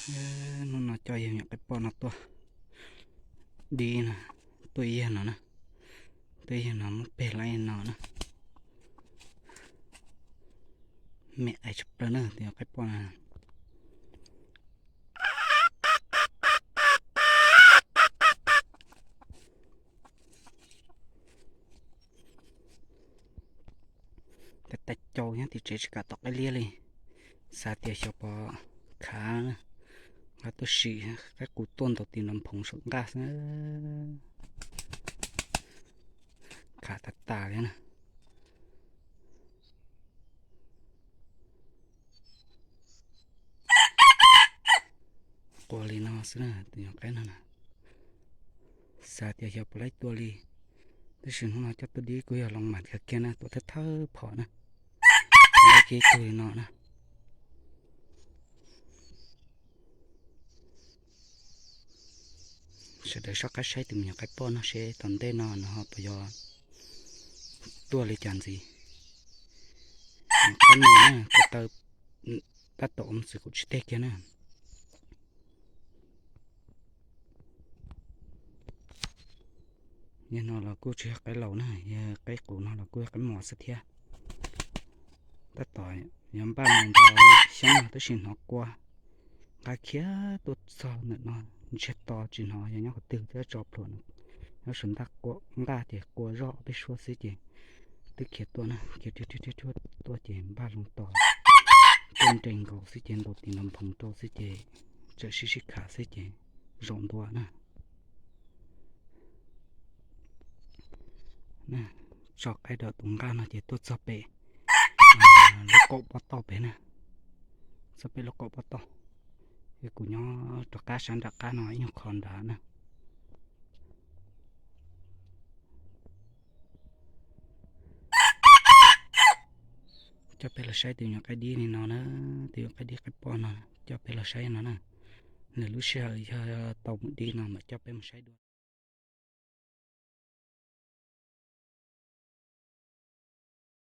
Hnub no coj yawg me nyuam qaib poj no tuaj dib na, tuaj yag no na, tuaj yag no muab peg laib no na. Me qais tshaj plaws na tus me nyuam qaib poj na. Tab tab cau nyob tim tsev tsis kam tom qaib liab li. Xav tias xyov puas khav, nqa tuaj sim qaib qus tuaj ntaus tim npoo saum nqaj xwb. Khav tas tas li na. Qua li no xwb na tus nyuam qaib no na. Xav tias xyov puas laib tua li, tab sis hnub no coj tuaj dib kuj yog loo mam kawg kiag na, tua thawj thawj phom na. Laib kiag ib tug li no na. Sawv daws soj qab saib tus me nyuam qaib poj no seb tom ntej no nws ho puas yog tuaj li cas ntxiv. Qaib no na, ko taw tab tom ua txwv kaum tsib teg kiag na. Yog no los kuj tsis yog qaib laus na, yog qaib qus no los kuj yog qaib mos xwb thiab. Tab tom yuav npaj mus nrog xyoob no tab sis hnov kua nqa khiav tuaj txog ntawm no, ntsiag to tsis hnov yog nyob qhov twg thiab, tso plhuav nyob saum ntaj nqaj ces kua zoj peb suab xwb ces twb khiav tuaj na, khiav tuaj ces npaj loo tos, tuaj nres nkaus xwb ces ntaus tim npoo rau xwb ces txawm sib sib khav xwb ces zaum ntua na. Tso qaib rau tus nqaj no ces tuaj txog pem lub kaum pob toj pem na, txog pem lub kaum pob toj. Kuv nyob rov qab sab nram qab no ib nyuag qho nrad na. Coj peb los saib tus nyuam qaib dib li no na, tus nyuam qaib dib qaib poj no, coj peb los saib no na. Lwm lub sij hawm yog tau mus dib no mam coj peb mus saib dua.